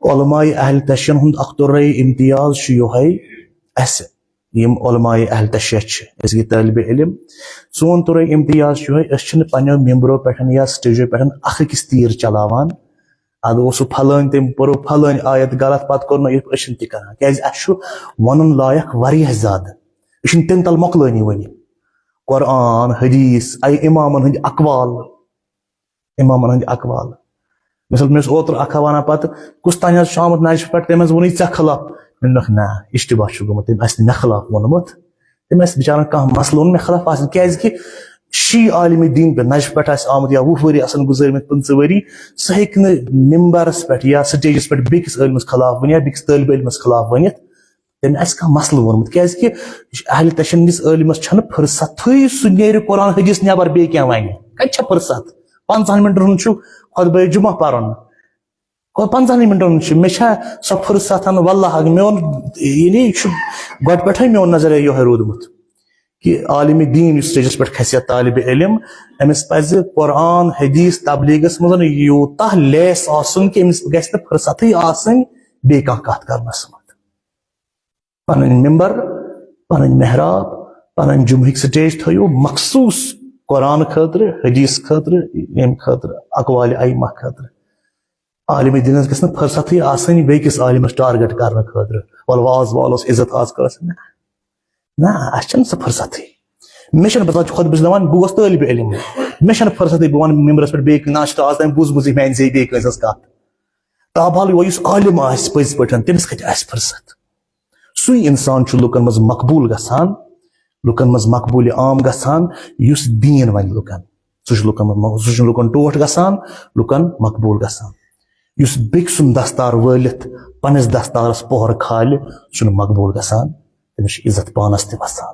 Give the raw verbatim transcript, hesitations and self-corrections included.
علماء اہل تشیعن ہُنٛد اکھ تُرے امتیاز چھُ یِہوٚے، اسہِ یِم علماء اہل تشیع چھِ، أسۍ گٔے طٲلبِ علم، سون تُرے امتیاز چھُ یِہوٚے، أسۍ چھِنہٕ پننیو ممبرو پٮ۪ٹھ یا سٹیجو پٮ۪ٹھ اکھ أکِس تیٖر چلاوان۔ ادٕ اوس سُہ پھلٲنۍ، تٔمۍ پوٚرُو پھلٲنۍ آیت غلط، پتہٕ کوٚر نہٕ یہِ، أسۍ چھِنہٕ تہِ کران، کیازِ اسہِ چھُ ونُن لایق واریاہ زیادٕ، أسۍ چھِنہٕ تَمہِ تل مۄکلٲنی ؤنِتھ۔ قرآن، حدیث، اے امامن ہٕنٛدۍ اقوال، امامن ہٕنٛدۍ اقوال۔ مثال، مےٚ اوس اوترٕ اکھ وَنان پتہٕ، کُس تانۍ حظ چھُ آمُت نجفہِ پٮ۪ٹھ، تٔمۍ حظ ووٚن یہِ ژےٚ خلاف۔ مےٚ دوٚپمَکھ، نہ، اشتباہ چھُ گوٚمُت، تٔمۍ آسہِ نہٕ مےٚ خلاف ووٚنمُت، تٔمۍ آسہِ بِچارَن کانٛہہ مسلہٕ ووٚن مےٚ خلاف آسہِ نہٕ، کیٛازِکہِ شی عالمِ دیٖن پٮ۪ٹھ نجفہِ پٮ۪ٹھ آسہِ آمُت یا وُہ ؤری آسَن گُزٲرمٕتۍ، پٕنٛژٕہ ؤری، سُہ ہیٚکہِ نہٕ ممبرَس پٮ۪ٹھ یا سٹیجَس پٮ۪ٹھ بیٚکِس عٲلمَس خلاف ؤنِتھ یا بیٚکِس طٲلبِ علمَس خلاف ؤنِتھ۔ تٔمۍ آسہِ کانٛہہ مسلہٕ ووٚنمُت، کیٛازِکہِ یہِ چھُ اہل تشیع ہٕنٛدِس عٲلمَس چھَنہٕ فرصتھٕے سُہ نیرِ قرآن حدیث نٮ۪بر بیٚیہِ کینٛہہ وَنہِ۔ کَتہِ چھےٚ فرصت؟ پنٛژاہَن مِنٹَن ہُنٛد چھُ خطبہ جمعہ پَرُن۔ گوٚو پنٛژاہَن مِنٹَن ہُنٛد چھُ، مےٚ چھا سۄ فرصت؟ واللہ، میون، یعنی، یہِ چھُ گۄڈٕ پٮ۪ٹھَے میون نظریہ یِہوٚے روٗدمُت کہِ عالمِ دیٖن یُس سٹیجَس پٮ۪ٹھ کھسہِ یا طالبِ علم، أمِس پَزِ قرآن، حدیث، تبلیغَس منٛز یوٗتاہ لیس آسُن کہِ أمِس گژھِ نہٕ فرصتھٕے آسٕنۍ بیٚیہِ کانٛہہ کَتھ کَرنَس منٛز۔ پنٕنۍ ممبر، پنٕنۍ محراب، پنٕنۍ جمعہٕکۍ سٹیج تھٲیِو مخصوٗص قرآن خٲطرٕ، حدیث خٲطرٕ، ییٚمہِ خٲطرٕ، اقوال ائمہ خٲطرٕ۔ عالمِ دیٖنَس گژھِ نہٕ فرصتھٕے آسٕنۍ بیٚیہِ کِس عالمَس ٹارگٹ کرنہٕ خٲطرٕ، وَلہٕ واز والوس عزت آز کٔرٕس۔ نہ، نہ، اَسہِ چھَنہٕ سۄ فرصتھٕے۔ مےٚ چھَنہٕ پَتہ، چھُ خۄطبہٕ چھُس دَپان، بہٕ گوس طٲلبِ علم، مےٚ چھَنہٕ فرصتھٕے، بہٕ وَنہٕ ممبرَس پٮ۪ٹھ بیٚیہِ کانٛہہ، نہ چھُ آز تام بوٗزمُتٕے میٛانہِ زیٚیہِ بیٚیہِ کٲنٛسہِ ہٕنٛز کَتھ۔ تابحال یُس عالم آسہِ پٔزۍ پٲٹھۍ، تٔمِس کَتہِ آسہِ فرصت؟ سُے اِنسان چھُ لُکَن منٛز مقبوٗل گژھان، لُکَن منٛز مقبوٗل عام گژھان، یُس دیٖن وَنہِ لُکَن۔ سُہ چھُ لُکَن منٛز، سُہ چھُنہٕ لُکَن ٹوٹھ گژھان، لُکَن مقبوٗل گژھان۔ یُس بیٚکہِ سُنٛد دستار وٲلِتھ پنٛنِس دستارَس پۄہَر کھالہِ، سُہ چھُنہٕ مقبوٗل گژھان، تٔمِس چھِ عزت پانَس تہِ وَسان۔